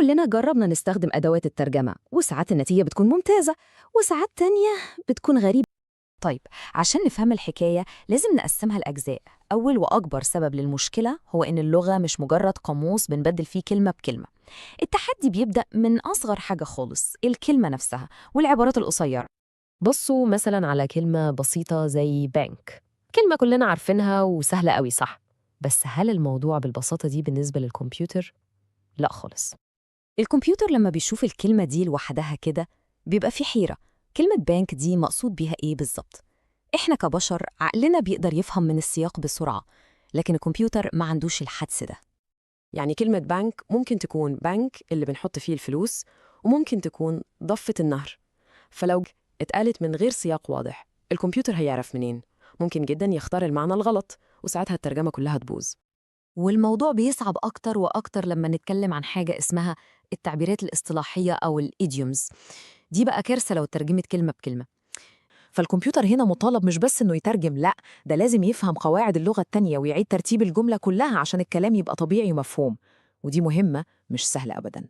كلنا جربنا نستخدم أدوات الترجمة، وساعات النتيجة بتكون ممتازة وساعات تانية بتكون غريبة. طيب، عشان نفهم الحكاية لازم نقسمها لأجزاء. أول وأكبر سبب للمشكلة هو إن اللغة مش مجرد قاموس بنبدل فيه كلمة بكلمة. التحدي بيبدأ من أصغر حاجة خالص، الكلمة نفسها والعبارات القصيرة. بصوا مثلا على كلمة بسيطة زي بنك، كلمة كلنا عارفينها وسهلة قوي، صح؟ بس هل الموضوع بالبساطة دي بالنسبة للكمبيوتر؟ لا خالص. الكمبيوتر لما بيشوف الكلمة دي لوحدها كده بيبقى في حيرة. كلمة بنك دي مقصود بيها إيه بالظبط؟ إحنا كبشر عقلنا بيقدر يفهم من السياق بسرعة، لكن الكمبيوتر ما عندوش الحدس ده. يعني كلمة بنك ممكن تكون بنك اللي بنحط فيه الفلوس، وممكن تكون ضفة النهر. فلو اتقالت من غير سياق واضح، الكمبيوتر هيعرف منين؟ ممكن جدا يختار المعنى الغلط، وساعتها الترجمة كلها تبوظ. والموضوع بيصعب أكتر وأكتر لما نتكلم عن حاجة اسمها التعبيرات الاصطلاحية أو ال idioms. دي بقى كارثة لو اترجمت كلمة بكلمة. فالكمبيوتر هنا مطالب مش بس إنه يترجم، لأ، ده لازم يفهم قواعد اللغة التانية ويعيد ترتيب الجملة كلها عشان الكلام يبقى طبيعي ومفهوم. ودي مهمة مش سهلة أبداً.